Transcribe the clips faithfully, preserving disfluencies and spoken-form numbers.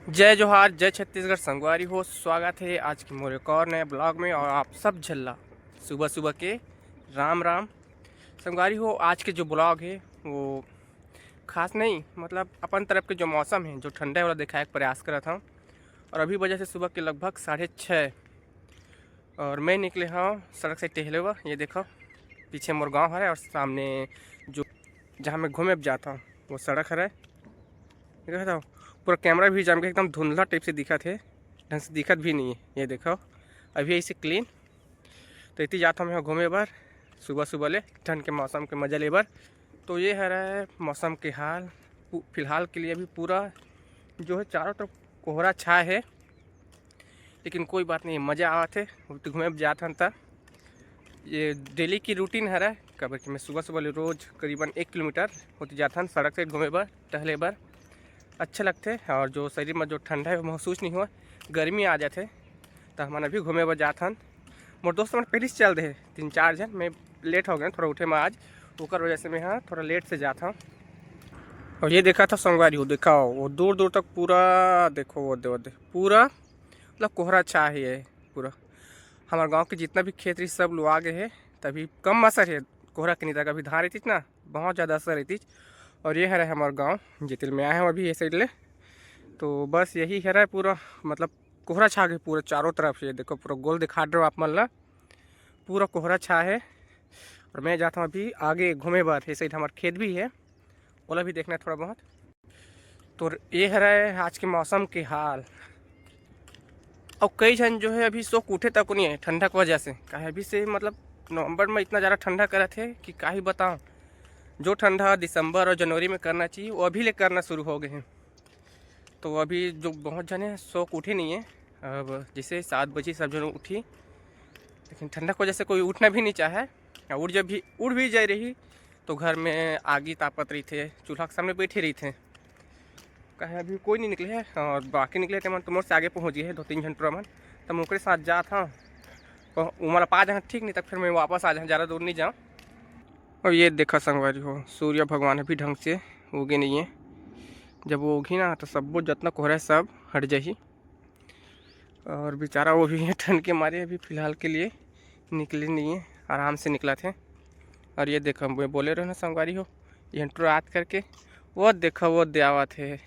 जय जोहार, जय छत्तीसगढ़ संगवारी हो, स्वागत हे आज के मोर एक और नए ब्लॉग में। और आप सब झल्ला सुबह सुबह के राम राम। संगवारी हो, आज के जो ब्लॉग हे वो खास नहीं, मतलब अपन तरफ के जो मौसम हे, जो ठंडा हे, वाला दिखाए के प्रयास करत हूँ। और अभी बजे हे सुबह के लगभग साढ़े छः और मैं निकले हूँ सड़क से टहले बर। ये देखो, पीछे मोर गाँव हरे और सामने जो, जहाँ मैं घूमे जाता हूँ, वो सड़क हरे। देखो, पूरा कैमरा भी जाम के एकदम धुंधला टाइप से दिखत हे, ढंग से दिखत भी नहीं है। ये देखो, अभी ऐसे क्लीन। तो इति जात हूँ मैं घूमे बर सुबह सुबह ले, ठंड के मौसम के मजा ले बर। तो ये हरे मौसम के हाल। पु-, फिलहाल के लिए अभी पूरा जो है चारों तरफ कोहरा छाए है, लेकिन कोई बात नहीं, मजा आवत है। तो घूमे बर जात हन त ये डेली की रूटीन हरे, काबर कि मैं सुबह सुबह ले रोज करीबन एक किलोमीटर होती जात हन सड़क से घूमे बर, टहले बर। अच्छा लगथे और जो शरीर में जो ठंडा है वो महसूस नहीं हुआ, गर्मी आ जाथे। तो हमन अभी घूमे बर जात हन। मोर दोस्त मन पहले से चल दे तीन चार झन, मैं लेट हो गया थोड़ा उठे में आज, ओकर वजह से मैं हाँ थोड़ा लेट से जात हूँ। और ये देखा था संगवारी हो, देखा वो दूर दूर तक पूरा, देखो वो दे, वो दे, पूरा मतलब कोहरा छा ही है पूरा। हमारे गांव के जितना भी खेत रही सब लुआ गए है, तभी कम असर है कोहरा के नहीं, अभी धान रहती ना बहुत ज़्यादा असर रहती। और ये हरे हमारे गांव जितिल में आए हैं अभी ये साइड ले, तो बस यही हरे पूरा, मतलब कोहरा छा गए पूरा चारों तरफ। ये देखो पूरा गोल दिखा रहे हो आप मन ला, पूरा कोहरा छा है। और मैं जाता हूँ अभी आगे घूमे बर, ये साइड हमारा खेत भी है, ओला भी देखना है थोड़ा बहुत। तो ये हरे आज के मौसम के हाल। और कई झन जो है अभी सो के उठे तक नहीं है ठंडा की वजह से, काहे अभी से मतलब नवंबर में इतना ज़्यादा ठंडा करत है कि का ही बताऊँ। जो ठंडा दिसंबर और जनवरी में करना चाहिए वो अभी ले करना शुरू हो गए हैं। तो अभी जो बहुत जने सो के उठे नहीं है, अब जैसे सात बजे सब जन उठी, लेकिन ठंडा की वजह से कोई उठना भी नहीं चाहे। और उठ जब भी उठ भी जाए रही तो घर में आगी तापत रही थे, चूल्हा के सामने बैठे रही थे। कहे अभी कोई नहीं निकले है और बाकी निकले थे मन तो मोर से आगे पहुँच गए है दो तीन झन टुरा मन। तो मैं ओकरे साथ जात हाँ, तो उमर पा जाए ठीक नहीं, तब फिर मैं वापस आ जाए, ज़्यादा दूर नहीं जाऊँ। और ये देखा संगवारी हो, सूर्य भगवान अभी ढंग से उगे नहीं है। जब वो उगी ना तो सब्बो जतना कोहरा है सब हट जाही। और बेचारा वो भी ठंड के मारे अभी फिलहाल के लिए निकले नहीं है, आराम से निकला थे। और ये देखो मैं बोले रहे ना संगवारी हो, ये रात करके वो देखो वो दे आवत है,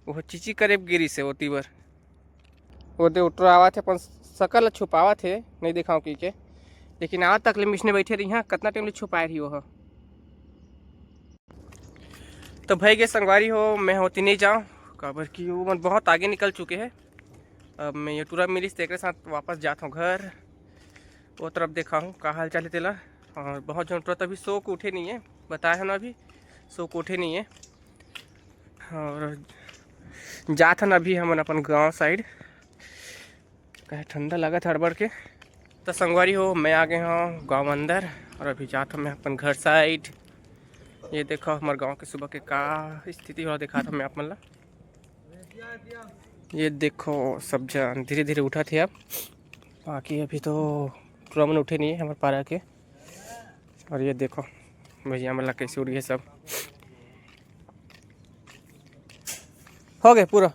वो चीची करे गिरी से होती बर। वो दे उठरो आवत हे, अपन सकल ल छुपावत हे, नहीं दिखाऊं की के, लेकिन आज तक ले मिसने बैठे रही हाँ, कितना टाइम ले छुपाए रही वो। तो भाई के संगवारी हो, मैं होती नहीं जाऊँ, काबर कि वो मन बहुत आगे निकल चुके हैं। अब मैं ये टूरा मिलिस तेकरे साथ वापस जाता हूँ घर। वो तरफ देखा हूँ का हाल चाल है तेला। और बहुत जन टूरा तभी सो के उठे नहीं है, बताए हो ना, अभी सो के उठे नहीं है। और जात हन अभी हमन अपन गांव साइड, कहे ठंडा लगत हड़बड़ के। तो संगवारी हो, मैं आ गए हूँ गांव अंदर और अभी जात हूँ मैं अपन घर साइड। ये देखो हमारे गांव के सुबह के का स्थिति हो दिखात हूँ मैं आप मन ला। ये देखो सब जन धीरे धीरे उठा थे अब, बाकी अभी तो टूरा मन उठे नहीं है हमारे पारा के। और ये देखो भैया मन ला कैसे उठ गए सब। हो गए पूरा।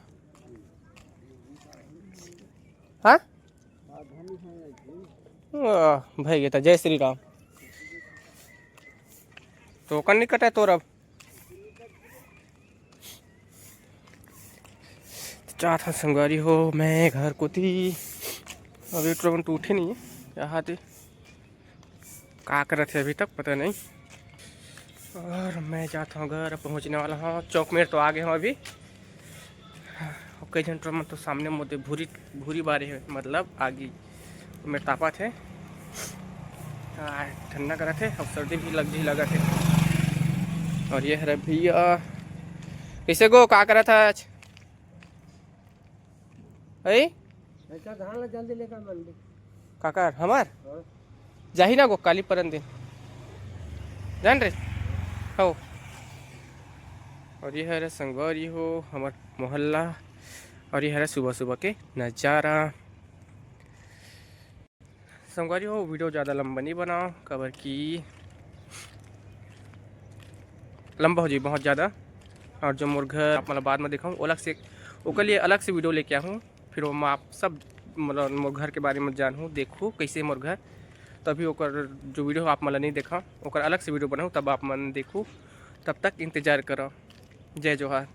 हाँ? आह, भाई ये तो जय श्री राम। तो ओकर नहीं कटे तोर अब। जात हन संगवारी हो मैं घर कोती। अभी टूरा मन तो उठे नहीं है, यहाँ थे का करत है अभी तक पता नहीं। और मैं जात हूँ घर, पहुँचने वाला हूँ चौक मेर तो आ गए हूँ अभी। कई झन टूरा मन तो सामने मोदे भूरी भूरी बारे है, मतलब आगी मेर तापत है। आ, ठंडा करत है और सर्दी भी लग जी लगत है। और ये हरे भैया कैसे गो का करत है आज? ऐ? ऐसा धान ला जल्दी लेकर मंडी। काकर हमार? हाँ। जाही ना गो काली परन दिन। जान रे? हो। और ये हरे संगवारी हो हमार मोहल्ला। और ये हरे सुबह सुबह के नज़ारा। संगवारी हो, वीडियो ज़्यादा लंबा नहीं बनाओ, काबर कि लंबा हो जाई बहुत ज़्यादा। और जो मोर घर आप मतलब बाद में दिखाऊँ, ओला से ओकर लिए अलग से वीडियो लेके आहूँ, फिर ओमा आप सब, मतलब, मोर घर के बारे में जानहू, देखहू कैसे मोर घर। तभी ओकर जो वीडियो आप मन ला नहीं देखा, ओकर अलग से वीडियो बनाहू, तब आप मन देखहू। तब तक इंतजार करो। जय जोहार।